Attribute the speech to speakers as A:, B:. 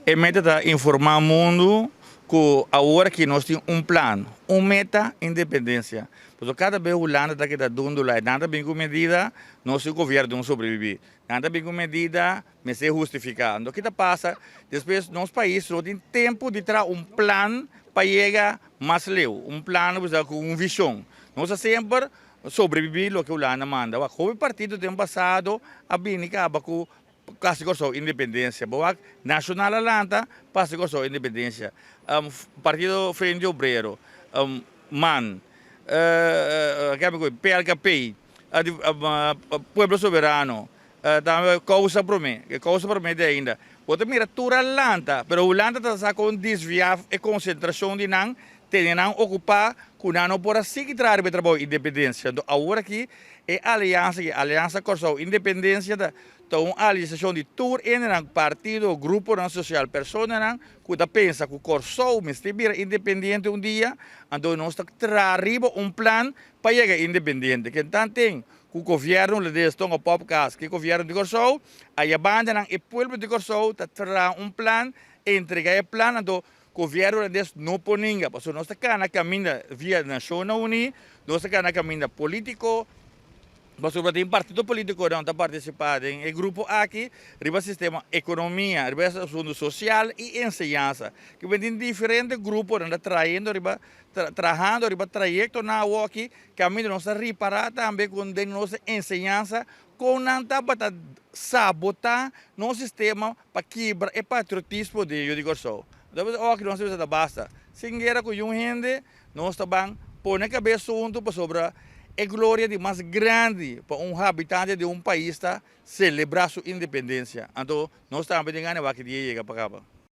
A: E meta ta informá mundu ku awor aki nos tin un plan, un meta, independensia. Pasobra kada bes Hulanda ta keda dundula i nan ta bin ku medida, nos tin gobièrnu tin ku sobrebibí. Nan ta bin ku medida, mester hustifiká. Anto ki ta pasa? Despues nos pais no tin tempu di traha un plan pa yega mas leu, un plan ku un vishon. Nos ta semper sobrebibí loke Hulanda manda. Wak, hopi partido den pasado a bini kaba ku Kasi Kòrsou independensia. Bo wak Nashonal a lanta pa hasi Kòrsou independensia. Partido Frente Obrero, man, PLKP, Pueblo Soberano, tambe Kousa Promé, Kousa Promé te ainda. Bo ta mira tur a lanta, pero Hulanda ta sa kon desviá e konsentrashon di nan, tene nan okupá ku nan no por a sigui traha riba e trabou independensia. Anto awor aki E aliansa aki, Aliansa Kòrsou Independensia, ta ta un aliasashon di tur hendenan, partido, gruponan sosial, personanan ku ta pensa ku Kòrsou mester bira independiente un dia, anto nos ta traha riba un plan pa yega independiente. Kentan ten ku gobièrnu hulandes tonga pòpkas ku e gobièrnu di Kòrsou, aya bandanan e pueblo di Kòrsou ta traha un plan, entrega e plan, anto Gobièrnu hulandes no por ninga, pasobra nos ta kana kaminda via Nashonnan Uní, nos ta kana kaminda polítiko, pasobra tin partido polítikonan ta partisipá den e grupo aki riba sistema ekonomia, riba e asuntu sosial i enseñansa. Kiben tin diferente gruponan ta trayendo riba, trahando riba trayektonan awoki, kaminda nos ta ripará tambe ku den nos enseñansa kon nan tabata sabotá nos sistema Pa kibra e patriotismo di yu di Kòrsou. Nos ta bisa, Oki, nos ta bisa ta basta. Sin guera ku yun hende, nos ta ban pone kabes huntu pasobra e gloria di mas grandi pa un habitante di un pais ta selebrá su independensia. Anto nos tambe tin gana wak e dia yega pa kaba.